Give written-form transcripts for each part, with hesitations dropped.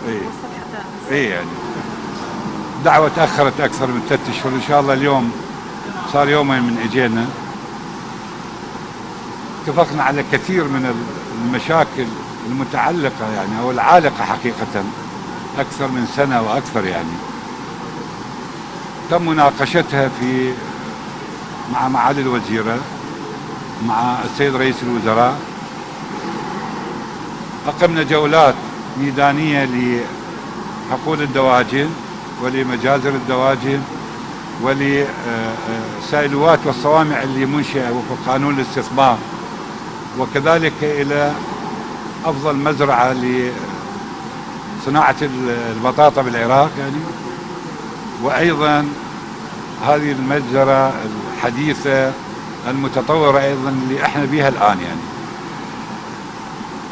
اي اي يعني دعوة تأخرت أكثر من 3 أشهر. إن شاء الله اليوم صار يومين من اجينا، اتفقنا على كثير من المشاكل المتعلقة يعني أو العالقة حقيقة أكثر من سنة وأكثر، يعني تم مناقشتها في مع معالي الوزيرة، مع السيد رئيس الوزراء. أقمنا جولات ميدانية لحقول الدواجن ولمجازر الدواجن ولسائلوات والصوامع اللي منشئة وفق قانون الاستثمار، وكذلك إلى أفضل مزرعة لصناعة البطاطا بالعراق يعني، وأيضا هذه المجزرة الحديثة المتطورة أيضا اللي احنا بها الآن. يعني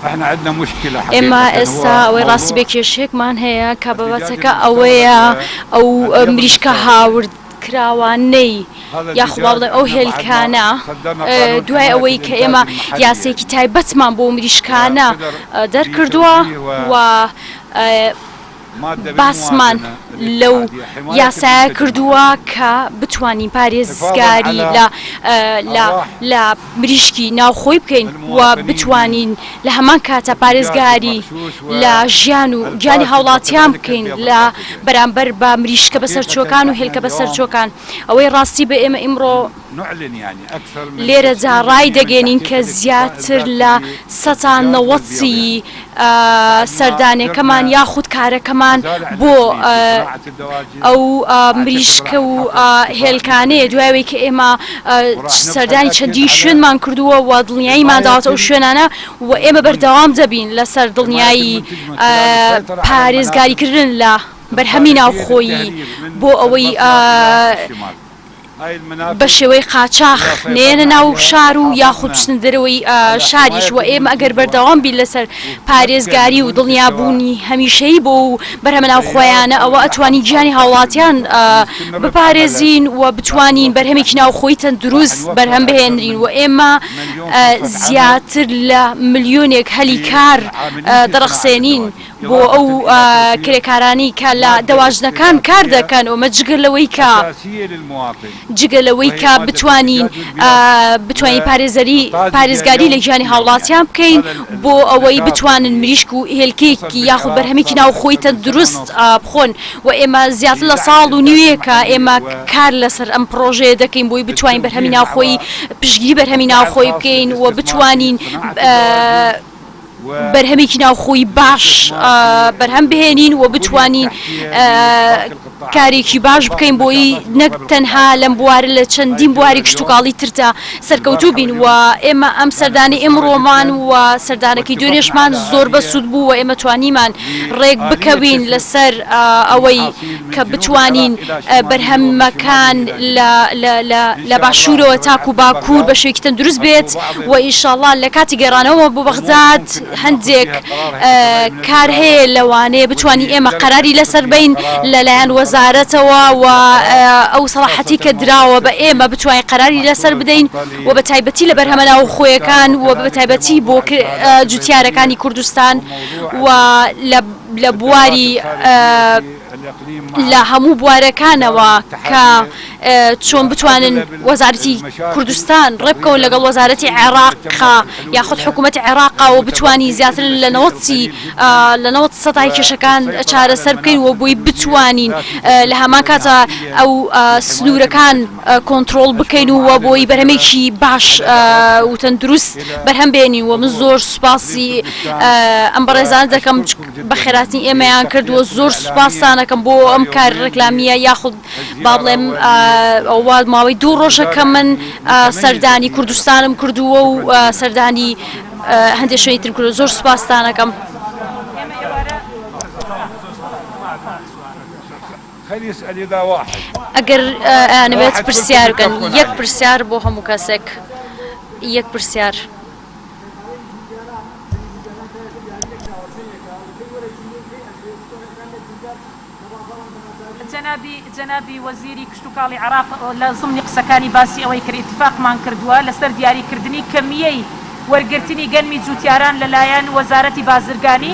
احنا عندنا مشكلة ئێمە ئێستا ئەوەی ڕاستی بێ کێشەیەکمان هەیە کە بابەتەکە ئەوەیە ئەو مریشکە هاورد کراوانەی یاخوا بڵێ ئەو هێلکانە، دوای ئەوەی کە ئێمە یاسێکی تایبەتمان بۆ مریشکانە دەرکردووە و باسمان لەو یاسایە کردووە کە بتوانین پارێزگاری لە لە لە مریشکی ناوخۆی بکەین و بتوانین لە هەمان کاتە پارێزگاری لە ژیان و گیانی هاوڵاتیان بکەین لە بەرامبەر بە مریشکە بەسەرچووەکان و هێلکە بەسەرچووەکان. ئەوەی ڕاستی بە ئێمە ئیمڕۆ لێرەدا ڕایدەگەیەنین کە زیاتر لە 90% ی سەردانێکەمان یاخود کارەکەمان بۆ ئەو مریشکە و هێلکانەیە، دوای ئەوەی کە ئێمە سەردانی چەندین شوێنمان کردووە و دڵنیاییمان داوەتە ئەو شوێنانە و ئێمە بەردەوام دەبین لەسەر دڵنیایی پارێزگاریکردن لە بەرهەمی ناوخۆیی بۆ ئەوەی بە شێوەی قاچاخ نەیەنە ناو شار و یاخود بچنە دەرەوەی شاریش. وە ئێمە ئەگەر بەردەوام بین لەسەر پارێزگاری و دڵنیابوونی هەمیشەیی بۆ و بەرهەمە ناوخۆیانە، ئەوە ئەتوانین گیانی هاوڵاتیان بپارێزین و بتوانین بەرهەمێکی ناوخۆی تەندروست بەرهەم بهێنرین. و ئێمە زیاتر لە ملیۆنێک هەلی کار دەڕەخسێنین بۆ ئەو کرێکارانەی کە لە دەواجنەکان کار دەکەن. ئەمە جگە لەوەی کە جگە لەوەی کە بتوانین بتوانین پارێزەری پارێزگاری لە گیانی هاوڵاتیان بکەین بۆ ئەوەی بتوانن مریشک و هێلکەیەکی یاخود بەرهەمێکی ناوخۆی تەندروست بخۆن. و ئێمە زیاتر لە ساڵ و نیوێکە ئێمە کار لەسەر ئەم پڕۆژەیە دەکەین بۆی بتوانین بەرهەمی ناوخۆی پشتگیری بەرهەمی ناوخۆی بکەین و بتوانین بەرهەمێکی ناوخۆی باش بەرهەم بهێنین و بتوانین کارێکی باش بکەین بۆی نەک تەنها لەم بوارە، لە چەندین بواری کشتوکاڵی تردا سەرکەوتوو بین. و ئێمە ئەم سەردانی ئیمڕۆمان و سەردانەکەی دوێنێشمان زۆر بەسوود بوو و ئێمە توانیمان ڕێک بکەوین لەسەر ئەوەی کە بتوانین بەرهەمەکان لە باشوورەوە تاکو باکوور بە شێوەیەکی تەندروست بێت. و ئینشاڵڵا لە کاتی گەڕانەوە بۆ بەغداد هەندێک کار هەیە لەوانەیە بتوانین ئێمە قەراری لەسەر بین لەلایەن وەزارەتەوە و ئەو سەڵاحەتی کە دراوە بە ئێمە بتوانین قەراری لەسەر بدەین، و بە تایبەتی لە بەرهەمە ناوخۆیەکان و بە تایبەتی بۆ جوتیارەکانی کوردستان و لە بواری لە هەموو بوارەکانەوە کە چۆن بتوانن وەزارەتی کوردستان ڕێبکەون لەگەڵ وەزارەتی عێراق یاخود حکوومەتی عێراقا و بتوانی زیاتر لە 90 لە 90 سەدای کێشەکان چارەسەر بکەین و بۆی بتوانین لە هەمان کاتە ئەو سنوورەکان کۆنترۆڵ بکەین و بۆی بەرهەمێکی باش و تەندروست بەرهەم بێنین. و من زۆر سوپاسی ئەم بەڕێزانە دەکەم بەخێراتنی ئێمەیان کرد و زۆر سوپاستانەکەم بۆ ئەم کار ڕێکلامیە، یاخود با بڵێم ئەوە ماوەی 2 ڕۆژە کە من سەردانی کوردستانم کردووە و سەردانی هەندێک شوێنی ترم کردووە. زۆر سوپاستانەکەم. ئەگەر ئەیانەوێت پرسیار بکەن، یەک پرسیار بۆ هەموو کەسێک، یەک پرسیار. جەنابی جەنابی وەزیری کشتوکاڵی عێراق لە زمنی قسەکانی باسی ئەوەی کرد ئیتفاقمان کردووە لەسەر دیاریکردنی کەمیەی. وەرگرتنی گەنمی جووتیاران لەلایەن وەزارەتی بازرگانی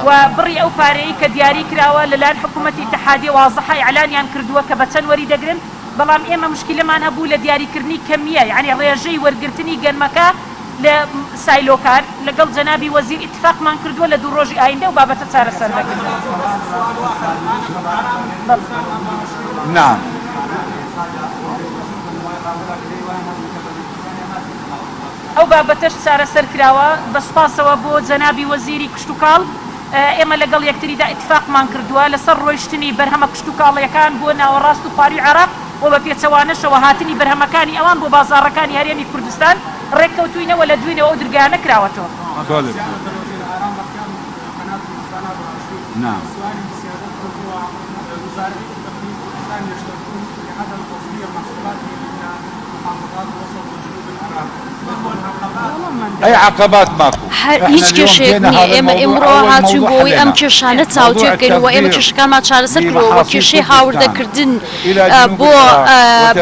و بڕی ئەو پارەیەی کە دیاری کراوە لەلایەن حکوومەتی ئیتحادیە وازحە ئیعلانیان کردووە کە بە چەند وەری دەگرن بەڵام ئێمە مشکیلەمان هەبوو لە دیاریکردنی کەمییە یانی ڕێژەی وەرگرتنی گەنمەکە لە سایلۆکان، لەگەڵ جەنابی وەزیر ئیتفاقمان کردووە لە دوو ڕۆژی ئایندە ئەو بابەتە چارەسەر دەکرێت. نعم. ئەو بابەتەش چارەسەر کراوە، بە سوپاسەوە بۆ جەنابی وەزیری کشتوکاڵ، ئێمە لەگەڵ یەکتریدا ئیتفاقمان کردووە لەسەر ڕۆیشتنی بەرهەمە کشتوکاڵییەکان بۆ ناوەڕاست و خوارووی عێراق و بە پێچەوانەشەوە هاتنی بەرهەمەکانی ئەوان بۆ بازاڕەکانی هەرێمی کوردستان ڕێککەوتووینە و لە دوێنێوە ئەو درگایانە کراوەتەوە. ئەی عەقەبات ماکو. هەر هیچ کێشەیەک نییە، ئێمە ئیمڕۆ هاتووین بۆ ئەوەی ئەم کێشانە تاوتوێ بکەین و ئێمە کێشەکانمان چارەسەر کردووە و کێشەی هاوردەکردن بۆ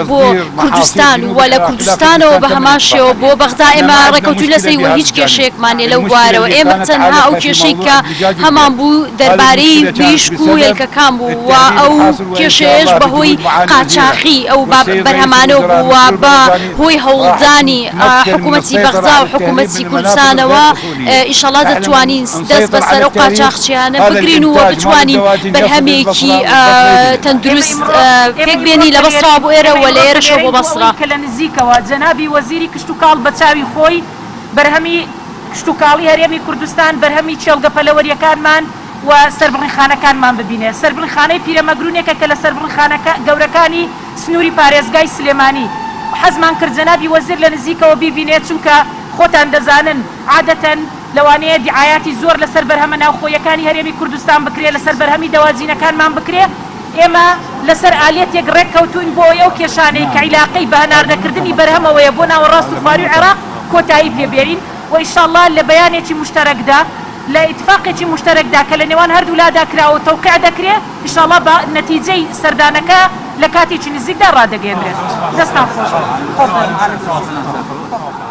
بۆ کوردستان و لە کوردستانەوە بە هەمان شێوە بۆ بەغدا ئێمە ڕێکەوتووین لەسەری و هیچ کێشەیەکمان نییە لەو بوارەوە ئێمە تەنها ئەو کێشەی کە هەمان بوو دەربارەی مریشک و هێلکەکان بوو و ئەو کێشەیەش بەهۆی قاچاخی ئەو بەرهەمانەوە بوو و بە هۆی هەوڵدانی حکوومەتی بەغدا و حکوومەتی کوردستانەوە ئیشەڵا دەتوانین دەست بەسەر ئەو قاچاخچیانە بگرین و بتوانین بەرهەمێکی تەندروست پێک بێنین لە بەسڕا بۆ ئێرە و لە ئێرەشەوە بۆ بەسڕا. کە لە نزیکەوە جەنابی وەزیری کشتوکاڵ بە چاوی خۆی بەرهەمی کشتوکاڵی هەرێمی کوردستان، بەرهەمی کێڵگە پەلەوەرییەکانمان و سەربڕینخانەکانمان ببینێ. سەربڕینخانەی پیرەمەگرونێکە کە لە سەربڕینخانە گەورەکانی سنووری پارێزگای سلێمانی. حەزمان کرد جەنابی وەزیر لە نزیکەوە بیبینێ، چونکە خۆتان دەزانن عادەتەن لەوانەیە دیعایاتی زۆر لەسەر بەرهەمە ناوخۆییەکانی هەرێمی کوردستان بکرێ، لەسەر بەرهەمی دەواجینەکانمان بکرێ. ئێمە لەسەر ئالیەتێک ڕێککەوتووین بۆ ئەوەی ئەو کێشانەی کە عیلاقەی بە هەناردەکردنی بەرهەمەوەیە بۆ ناوەڕاست و خوارووی عێراق کۆتایی پێ بێنین و ئیشاڵڵا لە بەیانێکی موشتەرەکدا لە ئیتفاقێکی موشتەرەکدا کە لە نێوان هەردوولادا کراوە و تەوقیع دەکرێ ئیشاڵڵا بە نەتیجەی سەردانەکە لە کاتێکی نزیکدا ڕادەگەیەنرێت. دەستتان خۆش بێت. تفضل.